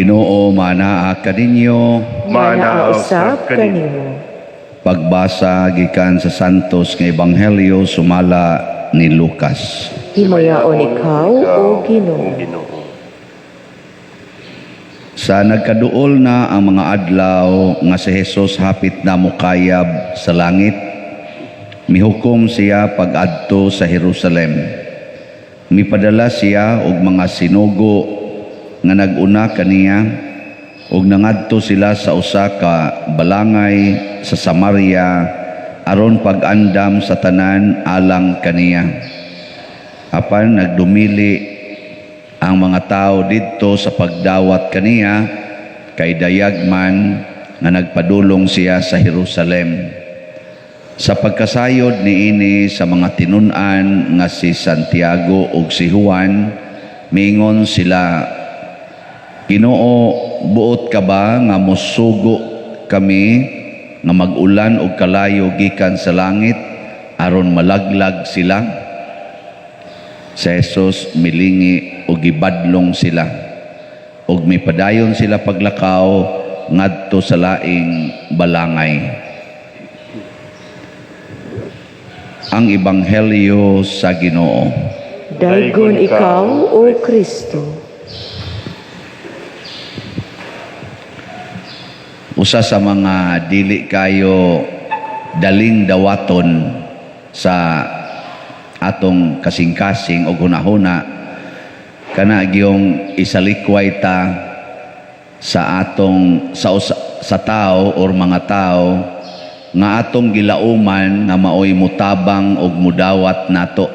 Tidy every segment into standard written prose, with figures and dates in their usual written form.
Ginoo manaa kaninyo. Manaa usab kanimo. Pagbasa gikan sa Santos nga Ebanghelyo sumala ni Lucas. Himayaon ikaw, O Ginoo. Sa nagkaduol na ang mga adlaw nga si Jesus hapit na mukayab sa langit, mihukom siya pag-adto sa Jerusalem. Mipadala siya og mga sinugo nga nag-una kaniya ug nangadto sila sa usa ka balangay sa Samaria aron pag-andam sa tanan alang kaniya. Apan nagdumili ang mga tao didto sa pagdawat kaniya kay dayag man nga nagpadulong siya sa Jerusalem. Sa pagkasayod niini sa mga tinun-an nga si Santiago ug si Juan, miingon sila, "Ginoo, buot ka ba nga mosugo kami nga mag-ulan og kalayo gikan sa langit aron malaglag sila?" Si Jesus milingi og gibadlong sila ug mipadayon sila paglakaw ngadto sa laing balangay. Ang Ebanghelyo sa Ginoo. Daygon ikaw, O Kristo. Usa sa mga dili kayo daling dawaton sa atong kasing-kasing o hunahuna kana gyung isalikway ta sa atong sa tao or mga tao nga atong gilauman nga maoy mutabang og mudawat nato.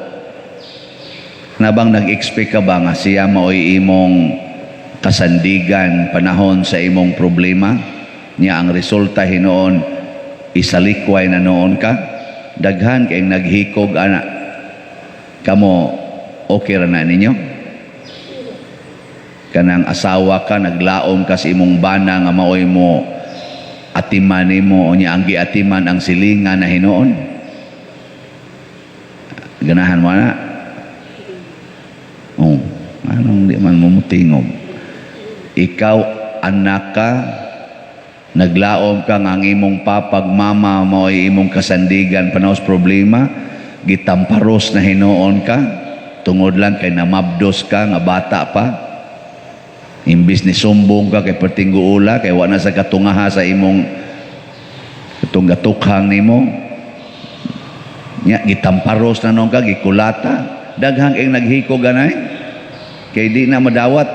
Nabang nag-expect ka ba nga siya maoy imong kasandigan panahon sa imong problema? Nya ang resulta hinuon isalikway na noon ka. Daghan kay naghikog ana. Kamo okay ra na ninyo? Kanang asawa ka, naglaom ka sa imong bana nga maoy mo atiman nimo, unya ang giatiman ang silingan na hinuon. Ganahan mo na? Oh, anong di man mo mutingog? Ikaw anak ka, naglaom ka nga ang imong papag mama mo ay imong kasandigan panahon sa problema, gitamparos na hinuon ka tungod lang kay namabdos ka nga bata pa. Imbis ni sumbong ka kay pertingguula kay wa na sa katungaha sa imong katong gatukhang nimo. Nya gitamparos na noon ka, gikulata. Daghang kay naghikog ganay kay di na madawat.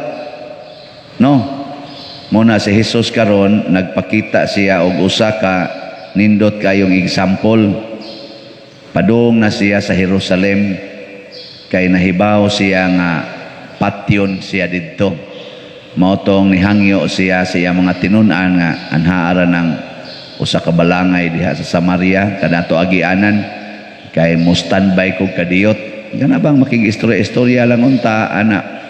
No? Muna si Jesus karon nagpakita siya og usa ka nindot kayong example. Padung na siya sa Jerusalem kay nahibaw siya nga patyon siya didto. Mao tong nihangyo siya sa iyang mga tinun-an nga anhaara ng usa ka balangay diha sa Samaria kanato agianan kay mo standby kog kadiyot. Kana bang makig-istorya-istorya lang unta ana.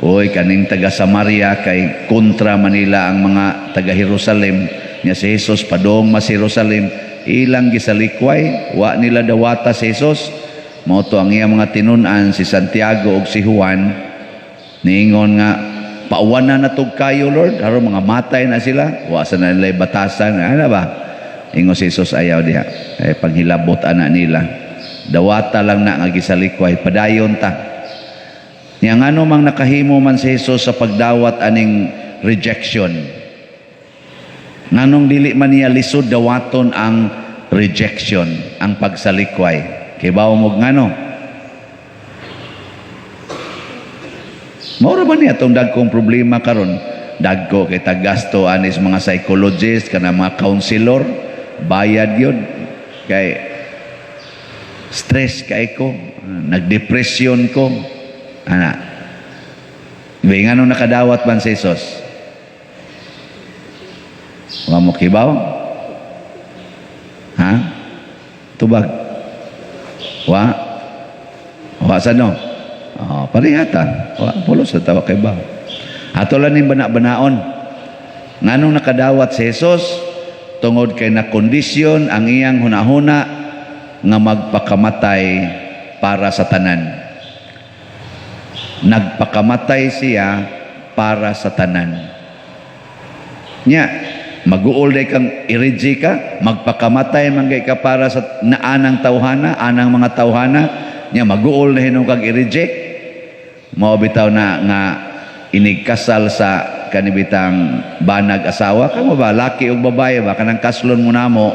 Oy, kaning taga Samaria kay kontra Manila ang mga taga Jerusalem. Nya si Jesus padung mas Jerusalem, ilang gisalikway, wa nila dawata si Jesus. Mao to ang iyang mga tinun-an si Santiago ug si Juan niingon nga pauwanan na tug kayo, Lord, aron mga matay na sila, wa sa na nila batasan, ana ba? Ingon si Jesus, ayaw diha. Eh, panghilabot ana nila. Dawata lang na nga gisalikway, padayon ta. Nya ngano mang nakahimo man si Jesus sa pagdawat aning rejection? Nganong dili man niya lisod dawaton ang rejection, ang pagsalikway? Kibaw mo ngano? Mao ra man niya tong dagkong problema karon. Dagko kay tagasto anis mga psychologist kana mga counselor, bayad yun. Kay stress kay ko, nagdepresyon ko. Ana. Di ngano nakadawat man si Jesus? Wa mo kibaw? Ha? Tubag. Wa? Wa sa no? Oh, parihata. Wa pulos sa tawa kay ba. Ato lang ning bana-banaon. Nganong nakadawat si Jesus? Tungod kay nakondisyon ang iyang hunahuna nga magpakamatay para sa tanan. Nagpakamatay siya para sa tanan. Nya, maguol day kang i-reject ka, magpakamatay man kay ka para sa naanang tawhana, anang mga tawhana, nya maguol na hinuon kag i-reject. Mao bitaw na nga inigkasal sa kanibitang banag asawa kamo ba, laki ug babae ba, kanang kaslon mo namo,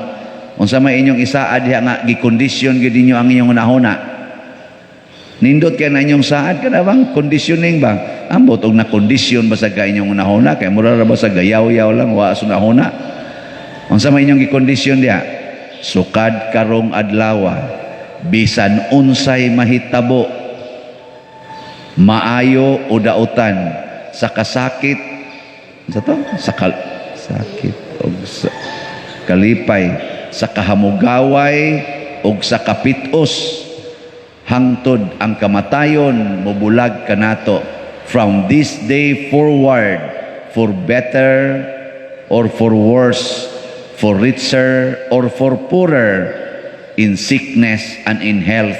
unsa may inyong isaad diha nga gikondisyon gyud ninyo ang inyong hunahuna? Nindot kay na inyong saad, kana bang conditioning ba? Ambot og na kondisyon ba sa ka inyong hunahuna, kay mura ra ba sa gayaw-yaw lang, wa sa hunahuna. Unsa may inyong gikondisyon diha? Sukad karong adlaw, bisan unsay mahitabo, maayo o dautan, sa kasakit sa to sa sakit og sa kalipay, sa kahamugaway og sa kapitos, hangtod ang kamatayon mobulag kanato, from this day forward, for better or for worse, for richer or for poorer, in sickness and in health,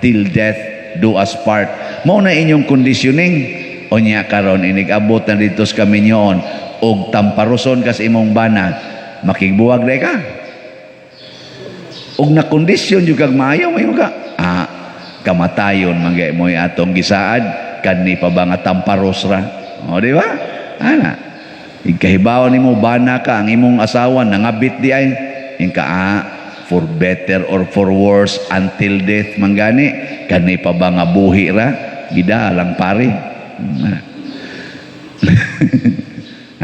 till death do us part. Mao na inyong conditioning. Unya karon inig-abot na dito sa kaminyoon og tamparuson kas imong bana, makigbuwag day ka. Og na kondisyon jud kag maayo, mayo ka. Ah, kamatayon man gay mo'y atong gisaad, kani pa ba nga tamparos ra? O, di ba? Ana. Ikahibaw nimo bana ka, ang imong asawa nangabit di ay inka, ah, for better or for worse, until death man gani, kani pa ba nga buhi ra, gida lang pare.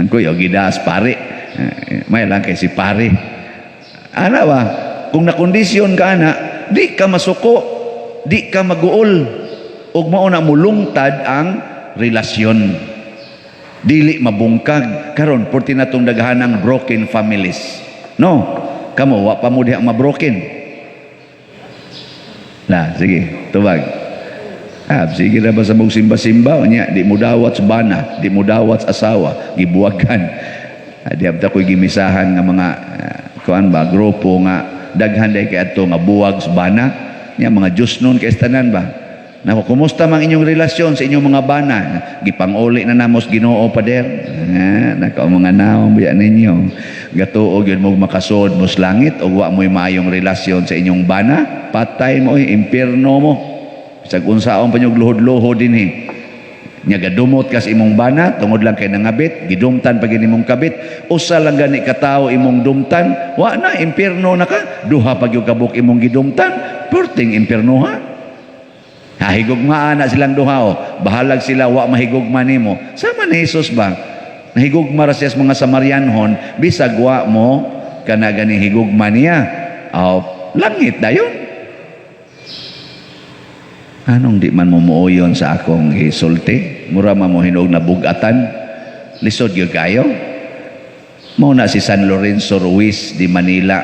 Ang kuyo gidas pare. Eh, may lang kay si pare. Ana ba? Kung nakondisyon ka na, di ka masuko, di ka maguol. Ug mao na mulungtad ang relasyon. Dili mabungkag karon, porti natong daghanang broken families. No? Kamo wa pa mo diha ma-broken. Na, sige, tubag. Ah, sige ra ba sa mong simba-simba nya di mo dawat sa bana, di mo dawat sa asawa, gibuwagan. Ah, di abta ko'y gimisahan nga mga kuan ba, grupo nga daghan day kay adto nga buwag sa bana. Nya mga Diyos nun kay tanan ba. Nako, kumusta mang inyong relasyon sa inyong mga bana? Gipanguli na namos Ginoo, pader. Ah, nako, mga naong biya ninyo. Gatuo gyud mo makasud mo sa langit ug wa mo'y maayong relasyon sa inyong bana, patay mo, oy, impierno mo. Bisag unsaon pa nyog luhod-luhod dinhi. Nya gadumot kas imong bana tungod lang kay nangabit, gidumtan pa gid imong kabit. Usa lang gani ka tawo imong dumtan, wa na, impierno na ka. Duha pa gyud kabuk imong gidumtan, perting impierno ha. Hahigugmaan na silang duha o. Bahalag sila wa mahigugma nimo. Sama ni Jesus ba? Nahigugma ra siya sa mga Samarianhon, bisag wa mo kana gani higugma niya. Oh, langit dayon. Anong di man mo muuyon sa akong gisulti? Mura man mo hinuog na bugatan. Lisod gyud kayo. Mao na si San Lorenzo Ruiz di Manila,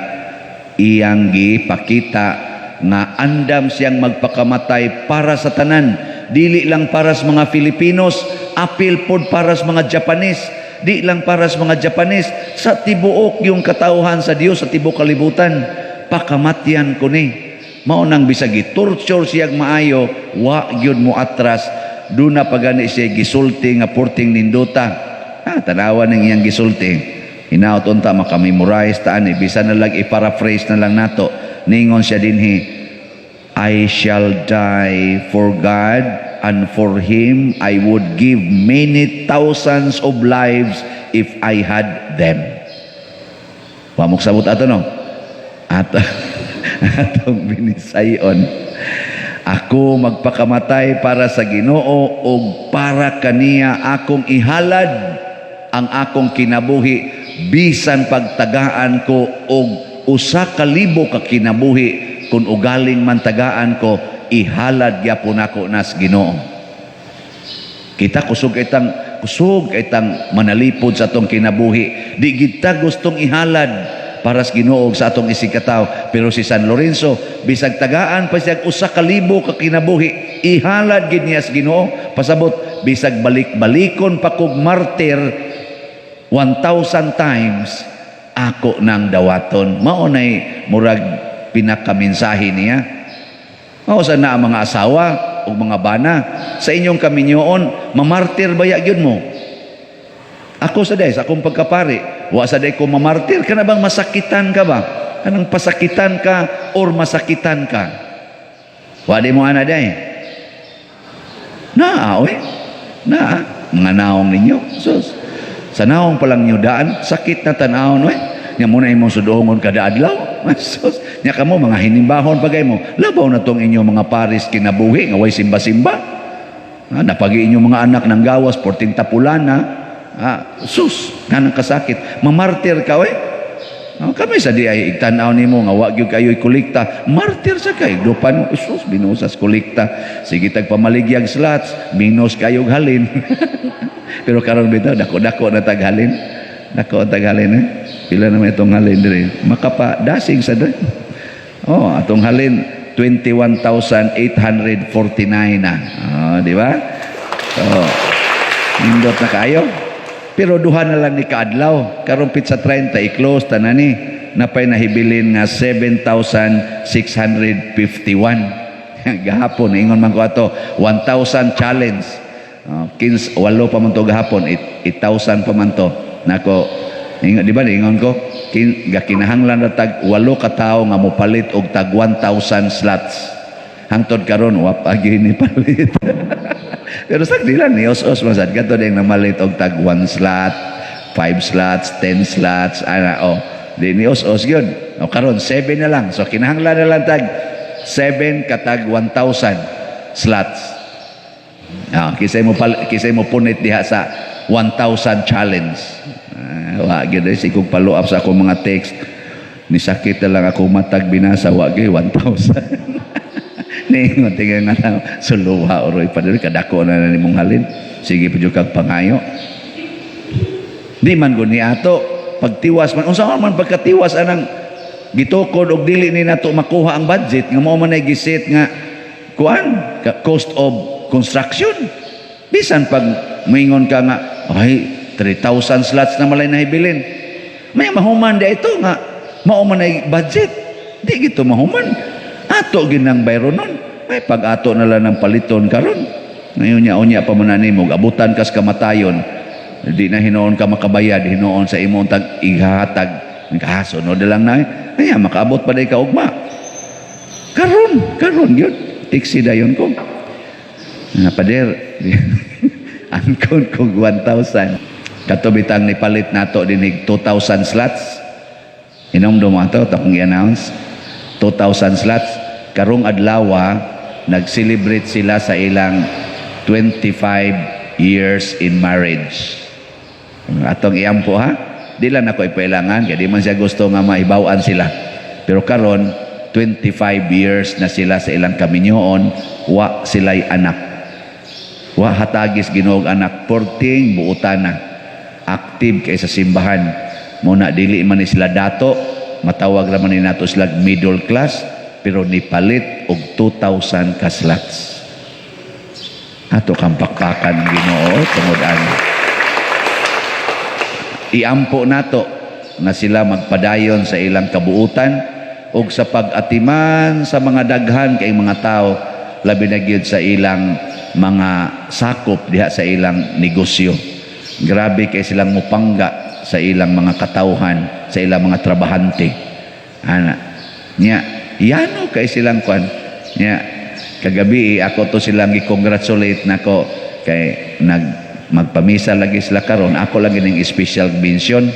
iyang gipakita nga andam siyang magpakamatay para sa tanan, dili lang para sa mga Filipinos, apil pod para sa mga Japanese, di lang para sa mga Japanese, sa tibuok yung katauhan sa Dios sa tibuok kalibutan. Pakamatyan ko ni. Mao nang bisag gitorture siyag maayo, wa gyud mo atras. Duna pa gani siya gisulti nga porting nindota. Ah, tanawa ning iyang gisulti. Hinaot unta makamemorize ta ani, bisan na lang i-paraphrase na lang nato. Ningon siya dinhi, "I shall die for God, and for Him I would give many thousands of lives if I had them." Wa mo sabot ato, no? Ato atong binisayon. Ako magpakamatay para sa Ginoo ug para kaniya akong ihalad ang akong kinabuhi, bisan pagtagaan ko og 1,000 ka kinabuhi, kung ugaling man tagaan ko, ihalad gyapon nako nas Ginoo. Kita kusog itang manalipod sa atong kinabuhi. Di kita gustong ihalad para sa Ginoo sa atong isigkatawo. Pero si San Lorenzo, bisag tagaan pa siya 1,000 ka kinabuhi, ihalad gid niya sa Ginoo. Pasabot, bisag balik-balikon pa kog martir 1,000 times, ako nang dawaton. Mao nay murag pinakamensahe niya. Mao sa na ang mga asawa o mga bana sa inyong kaminyoon, mamartir baya gyud mo? Ako sa day, sa akong pagkapari, wa sa day ko mamartir. Kana bang masakitan ka ba? Kanang pasakitan ka or masakitan ka? Wa di mo ana day. Naa, oy. Naa. Mga naong ninyo. Sus. Sa naong pa lang nyo daan, sakit na tan-awon, oy. Nya muna imong sudoongon kada adlaw. Sus. Nya kamo mga hinimbahon pagay mo. Labaw na tong inyong mga paris kinabuhi nga way simba-simba. Ah, napagi inyong mga anak ng gawas, porting tapulana. Ah, sus, kanang kasakit. Mamartir ka, oy. Ah, kami sa di ay igtan-aw nimo nga wa gyud kayo'y kolekta. Martir sa kay dupan mo, sus, binusas kolekta. Sige tag pamaligyag slots, minus kayog halin. Pero karon bitaw dako-dako na tag halin. Dako tag halin eh. Pila naman itong halin dire? Makapa dasig sa dire. Oh, atong halin 21,849 na. Oh, di ba? So, nindot na kayo. Pero duha na lang ni kaadlaw. Karon pitsa 30 i-close tanan ni. Napay nahibilin nga 7,651. Gahapon ingon man ko ato 1,000 challenge. 15 walo pa man to gahapon, 8,000 pa man to. Nako, ingon di ba ingon ko gakinahanglan ra tag walo ka tawo nga mopalit og tag 1,000 slots. Hangtod karon wa pa gyud ni palit. Pero sa dila ni os-os man sad kadto ding namalit og tag 1 slot, 5 slots, 10 slots, ana oh. Di ni os-os gyud. O karon 7 na lang. So kinahanglan na lang tag 7 katag 1,000 slots. Ah, kisay mo punit diha sa 1,000 challenge. Ah, wa gyud eh, sikog follow up sa akong mga text. Ni sakit na lang ako matag binasa wa gyud 1,000. Ningon tingnan nga na suluha oroy pa diri kadako na na nimong halin. Sige pa jud kag pangayo. Di man gud ni ato pagtiwas man unsa man pagkatiwas anang gitukod og dili ni nato makuha ang budget nga mao man ay giset nga kuan cost of construction. Bisan pag moingon ka nga ay 3,000 slots na malay nahibilin. May mahuman di ito nga mao man ay budget. Di gito mahuman. Ato ginang bayronon. May pag ato na lang ng paliton karon. Ngayon niya unya pa man na nimo abutan kas kamatayon. Di na hinuon ka makabayad, hinuon sa imong tag ihatag. Kasunod na lang na. Ay, makaabot pa day ka ugma. Karon, karon yun. Tiksi dayon ko. Nga pader, angkon kog 1,000. Katubitang nipalit nato dinig 2,000 slots. Inom ato, akong i-announce. 2,000 slots. Karong adlawa, nag-celebrate sila sa ilang 25 years in marriage. Atong iampo ha. Di lang ako ipailangan, kaya di man siya gusto nga maibawan sila. Pero karon 25 years na sila sa ilang kaminyoon, wa sila'y anak. Wa hatagis Ginoo og anak, porting buutan na. Active kay sa simbahan. Muna dili man ni sila dato, matawag ra man ni nato sila middle class, pero nipalit og 2,000 ka slots. Ato kang pakpakan ng Ginoo tungod ani. Iampo nato na sila magpadayon sa ilang kabuutan ug sa pag-atiman sa mga daghan kay mga tao, labi na gyud sa ilang mga sakop diha sa ilang negosyo. Grabe kay silang mupangga sa ilang mga katawhan, sa ilang mga trabahante. Ana. Nya, yano kay silang kwan. Nya, kagabi ako to silang gi-congratulate nako kay nag magpamisa lagi sila karon. Ako lang gining special mention.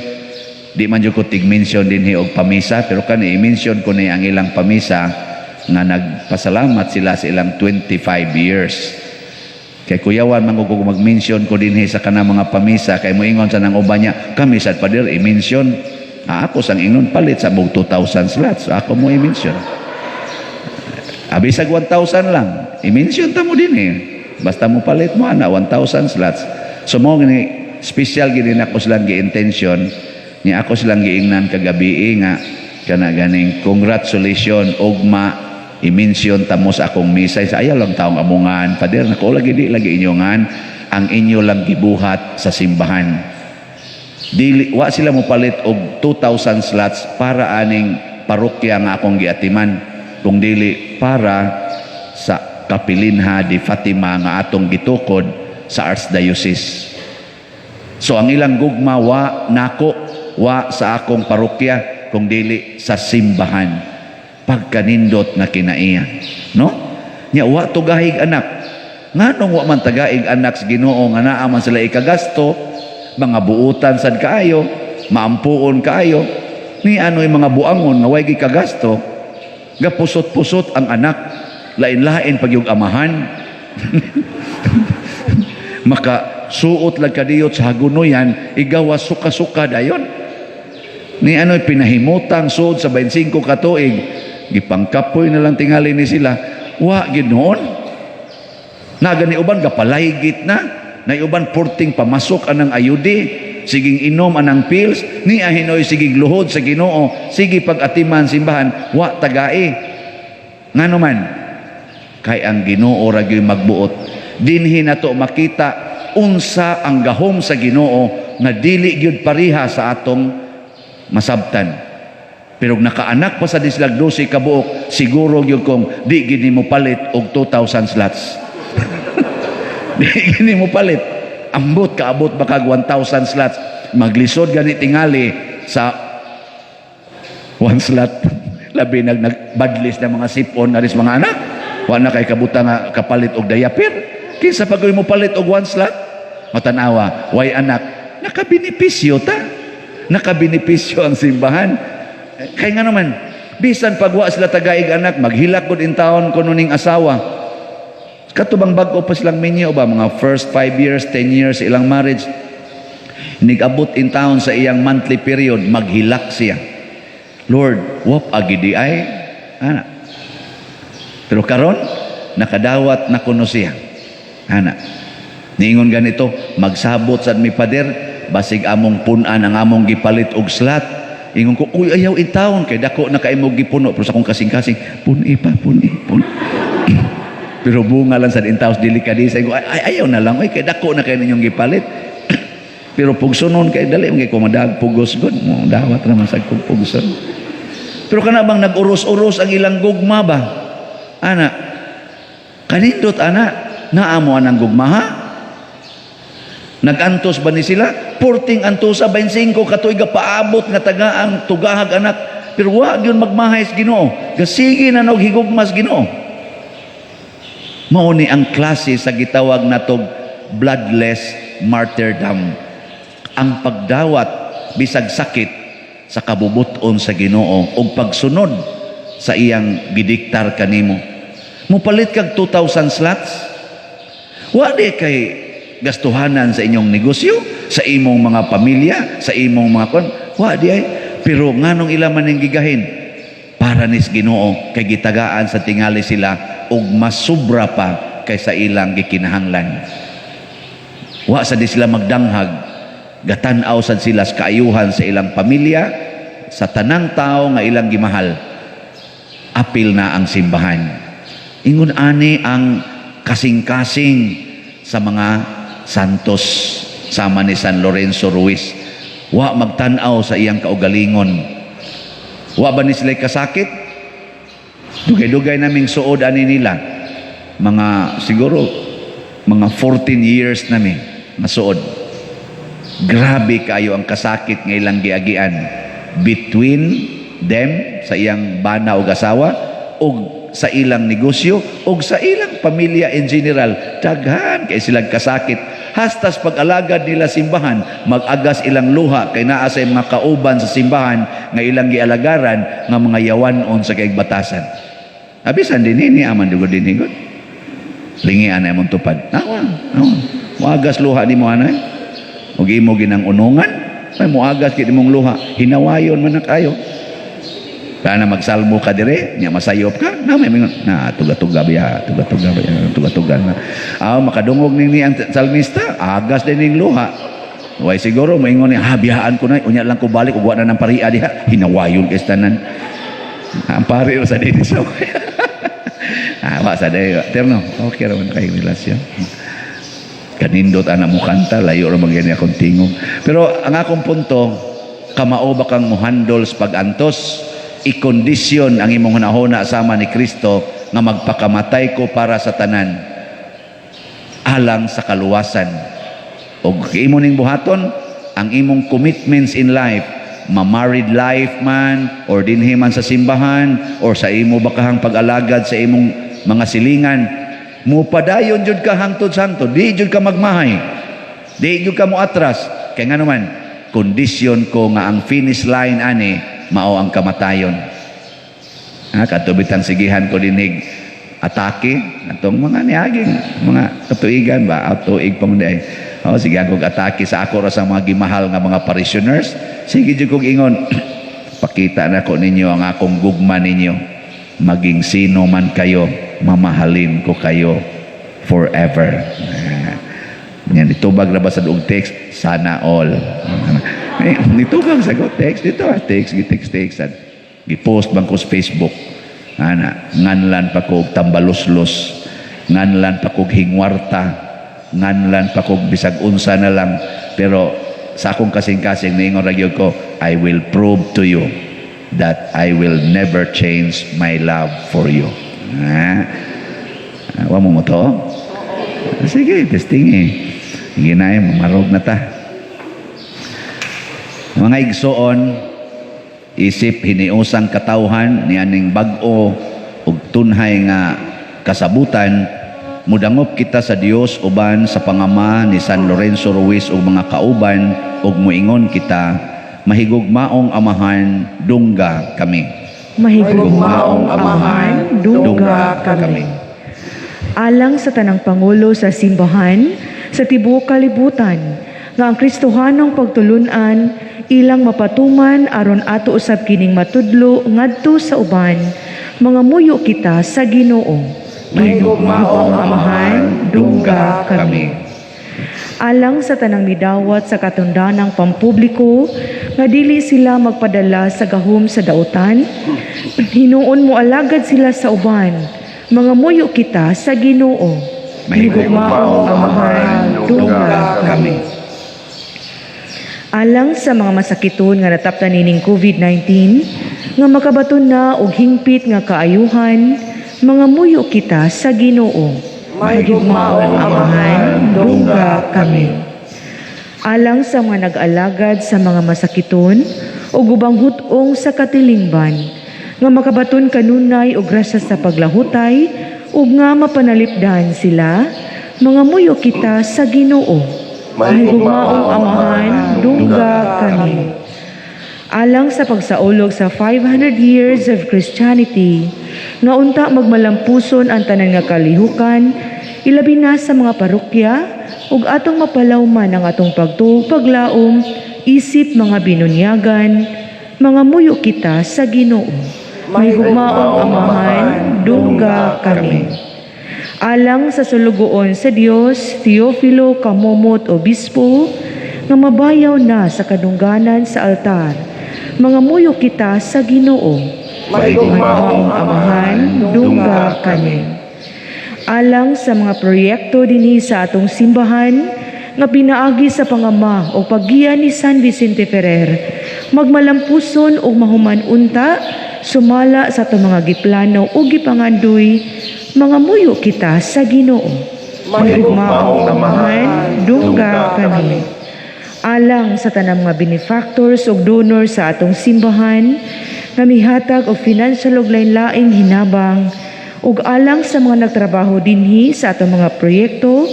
Di man jud ko tig-mention dinhi og pamisa, pero kani i-mention ko ni ang ilang pamisa nga nagpasalamat sila sa ilang 25 years. Kay kuyawan man ko mag-mention ko dinhi sa kanang mga pamisa kay moingon sa nang uban niya, kami sad pader i-mention. Ah, ako sang ingon palit sa bug 2,000 slots, ako mo i-mention. Abisag 1,000 lang, i-mention ta mo din eh. Basta mo palit mo ana 1,000 slots. So mo gini special gini nako silang gi-intention ni ako silang giingnan kagabi nga kana ganing congratulations ugma i-mention ta mo sa akong misa sa ayaw lang taong amungan pader nako lagi di lagi inyongan ang inyo lang gibuhat sa simbahan. Dili wa sila mo palit og 2,000 slots para aning parokya nga akong giatiman kung dili para sa Kapilinha di Fatima nga atong gitukod sa Archdiocese. So ang ilang gugma wa nako, wa sa akong parokya, kung dili sa simbahan. Pagkanindot na kinaiya. No? Nya wa tugahig anak. Nganong wa man tagaig anak sa Ginoo nga naa man sila ikagasto, mga buutan sad kaayo, maampuon kaayo, ni ano'y mga buangon nga way gikagasto, gapusot-pusot ang anak, lain-lain pag yung amahan. Maka suot lang kadiyot sa hagunoyan, igawa suka-suka dayon. Ni ano'y pinahimutang suod sa 25 ka tuig, gipangkapoy na lang tingali ni sila, wa gid noon. Na gani uban gapalaygit na, na uban porting pamasok anang ayudi, siging inom anang pills, ni ahinoy siging luhod sa Ginoo, sige pag-atiman simbahan, wa tagae. Ngano man, kay ang Ginoo ra gyud magbuot. Dinhi nato makita unsa ang gahom sa Ginoo nga dili gyud pareha sa atong masabtan. Pero nakaanak pa sa dislag 12 ka buok, siguro gyud kong di gid nimo palit og 2,000 slots. Di gid nimo palit. Ambot kaabot ba kag 1,000 slots. Maglisod gani tingali sa one slot. Labi nag nagbadlis na mga sipon na mga anak. Wa na kay kabuta nga kapalit og diaper. Kinsa pa mo palit og one slot? Matanawa, way anak, nakabenepisyo ta. Nakabenepisyo ang simbahan. Kay nga naman, bisan pag wa sila tagaig anak, maghilak gud in taon kuno ning asawa. Kato bang bag-o pa silang minyo ba, mga first 5 years, 10 years ilang marriage, nigabot in taon sa iyang monthly period, maghilak siya. "Lord, wap agi di ay." Ana. Pero karon nakadawat na kuno siya. Ana. Niingon ganito, "Magsabot sad mi, Pader, basig among punan ang among gipalit og slot." Ingon ko, "Uy, ayaw in taon kay dako na kay mo gipuno," pero sa akong kasing-kasing, "Puni pa, puni, puni." Pero bunga lang sa intaws dili ka di ko, "Ay, ayaw na lang, uy, kay dako na kay ninyong gipalit." Pero pugsonon kay dali man kay ko madag pugos gud mo dawat naman sa kong pugson. Pero kana bang nag-uros-uros ang ilang gugma ba? Ana. Kanindot ana, naamo anang gugma ha? Nagantos ba ni sila? Porting antosa 25 katuig paabot nga tagaang tugahag anak. Pero wa gyud magmahay sa Ginoo. Gasige na nog higugmas Ginoo. Mao ni ang klase sa gitawag natog bloodless martyrdom. Ang pagdawat bisag sakit sa kabubuton sa Ginoo ug pagsunod sa iyang gidiktar kanimo. Mupalit kag 2,000 slots? Wa di kay gastuhanan sa inyong negosyo, sa imong mga pamilya, sa imong mga kon, wa di ay. Pero nganong ila man ning gigahin? Para nis Ginoo kay gitagaan sa tingali sila og mas sobra pa kaysa ilang gikinahanglan. Wa sa di sila magdanghag, gatan-aw sad sila sa kaayuhan sa ilang pamilya, sa tanang tao nga ilang gimahal. Apil na ang simbahan. Ingon ani ang kasing-kasing sa mga santos sama ni San Lorenzo Ruiz. Wa magtan-aw sa iyang kaugalingon. Wa ba ni sila kasakit? Dugay-dugay naming suod ani nila. Mga siguro mga 14 years nami masuod. Grabe kayo ang kasakit nga ilang giagian between them sa iyang bana og asawa og sa ilang negosyo og sa ilang pamilya in general. Daghan kay silang kasakit hastas pag-alagad nila simbahan, mag-agas ilang luha kay naa sa mga kauban sa simbahan nga ilang gialagaran nga mga yawanon sa kaig batasan. Abisan din ni aman dugo din higot lingian na imong tupad, nawa nawa muagas luha nimo anay ug imo ginang unungan ay muagas kid imong luha, hinawayon man na kayo. Kana magsalmo ka dire, nya masayop ka, na may mingon, na tuga-tuga biya, tuga-tuga biya, tuga-tuga na. Ah, makadungog ning ni ang salmista, agas din ning luha. Way siguro moingon ni, "Ha, biyaan ko na, unya lang ko balik ug wa na ng paria diha, hinawayon kay tanan." Ang pari sa dinhi sa Ah, wa sa day. Terno, okay ra man kay relasyon. Kanindot ana mo kanta, layo ra man gani akong tingog. Pero ang akong punto, kamao ba kang muhandol sa pag-antos? I-kondisyon ang imong hunahuna sama ni Kristo nga magpakamatay ko para sa tanan alang sa kaluwasan. Og imo ning buhaton ang imong commitments in life, ma-married life man or dinhi man sa simbahan or sa imo bakahang pag-alagad sa imong mga silingan, mupadayon jud ka hangtod sa hangtod. Di jud ka magmahay, di jud ka mo atras, kay ngano man, kondisyon ko nga ang finish line ani mao ang kamatayon. Ha, kadto bitang sigihan ko dinig atake atong mga niaging mga katuigan ba, tuig pa man diay. Oh, sigihan kog atake sa ako ra sa mga gimahal nga mga parishioners. Sige jud kog ingon, "Pakita na ko ninyo ang akong gugma ninyo. Maging sino man kayo, mamahalin ko kayo forever." Ah, yan, itubag na ba sa og text, "Sana all." Eh, nitubag sa ko text dito, ah, text, text, text. Gi-post bang ko sa Facebook. Ana, nganlan pa ko og tambaluslos, nganlan pa kog hingwarta, nganlan pa kog bisag unsa na lang. Pero sa akong kasing-kasing, niingon ra gyud ko, "I will prove to you that I will never change my love for you." Ah, wa mo mo to? Sige, testing eh. Sige na eh, marog na ta. Mga igsoon, isip hiniusang katawhan nianing bag-o ug tunhay nga kasabutan, mudangop kita sa Dios uban sa pangama ni San Lorenzo Ruiz ug mga kauban ug muingon kita: Mahigugmaong Amahan, dungga kami. Mahigugmaong Amahan, dungga kami. Alang sa tanang pangulo sa simbahan sa tibuok kalibutan, nga ang Kristohanong pagtulunan ilang mapatuman aron ato usab kining matudlo ngadto sa uban, mangamuyo kita sa Ginoo. Mahigugmaong Amahan, dungga kami. Alang sa tanang midawat sa katundanang pampubliko, nga dili sila magpadala sa gahom sa dautan, hinuon mo alagad sila sa uban, mangamuyo kita sa Ginoo. Mahigugmaong Amahan, dungga kami. Alang sa mga masakiton nga nataptan nining COVID-19, nga makabaton na og hingpit nga kaayuhan, mangamuyo kita sa Ginoo. Mahigugmaong Amahan, dungga kami. Alang sa mga nag-alagad sa mga masakiton o ubang hut-ong sa katilingban, nga makabaton kanunay og grasya sa paglahutay ug nga mapanalipdan sila, mangamuyo kita sa Ginoo. Mahigugmaong Amahan, dungga kami. Alang sa pagsaulog sa 500 years of Christianity, nga unta magmalampuson ang tanan nga kalihukan, ilabi na sa mga parokya, ug atong mapalawman ang atong pagtuo paglaom isip mga binunyagan, mangamuyo kita sa Ginoo. Mahigugmaong Amahan, dungga kami. Alang sa sulugoon sa Dios, Teofilo Camomot Obispo, nga mabayaw na sa kadungganan sa altar, mangamuyo kita sa Ginoo. Mahigugmaong Amahan, dungga kami. Alang sa mga proyekto dinhi sa atong simbahan nga pinaagi sa pangama o paggiya ni San Vicente Ferrer, magmalampuson o mahuman unta sumala sa atong mga giplano o gipangandoy, mangamuyo kita sa Ginoo. Mahigugmaong Amahan, dungga kami. Alang sa tanang mga benefactors ug donors sa atong simbahan nga mihatag og financial ug lain-laing hinabang, ug alang sa mga nagtrabaho dinhi sa atong mga proyekto,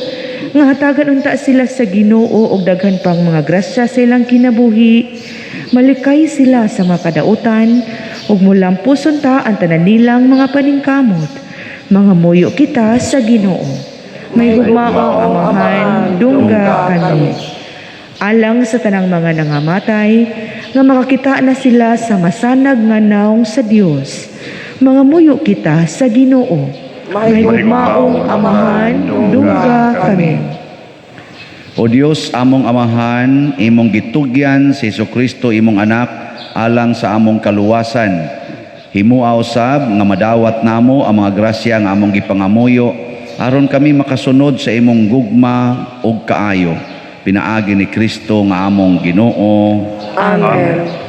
nga hatagan unta sila sa Ginoo og daghan pang mga grasya sa ilang kinabuhi, malikay sila sa mga kadautan ug mulampuson ta ang tanan nilang mga paningkamot, mangamuyo kita sa Ginoo. Mahigugmaong Amahan, dungga kami. Alang sa tanang mga nangamatay, nga makakita na sila sa masanag nga nawong sa Dios, mangamuyo kita sa Ginoo. Mahigugmaong Amahan, dungga kami. O Dios, among Amahan, imong gitugyan si Kristo imong anak alang sa among kaluwasan. Himua usab nga madawat namo ang mga grasya nga among gipangamuyo aron kami makasunod sa imong gugma ug kaayo. Pinaagi ni Kristo nga among Ginoo. Amen.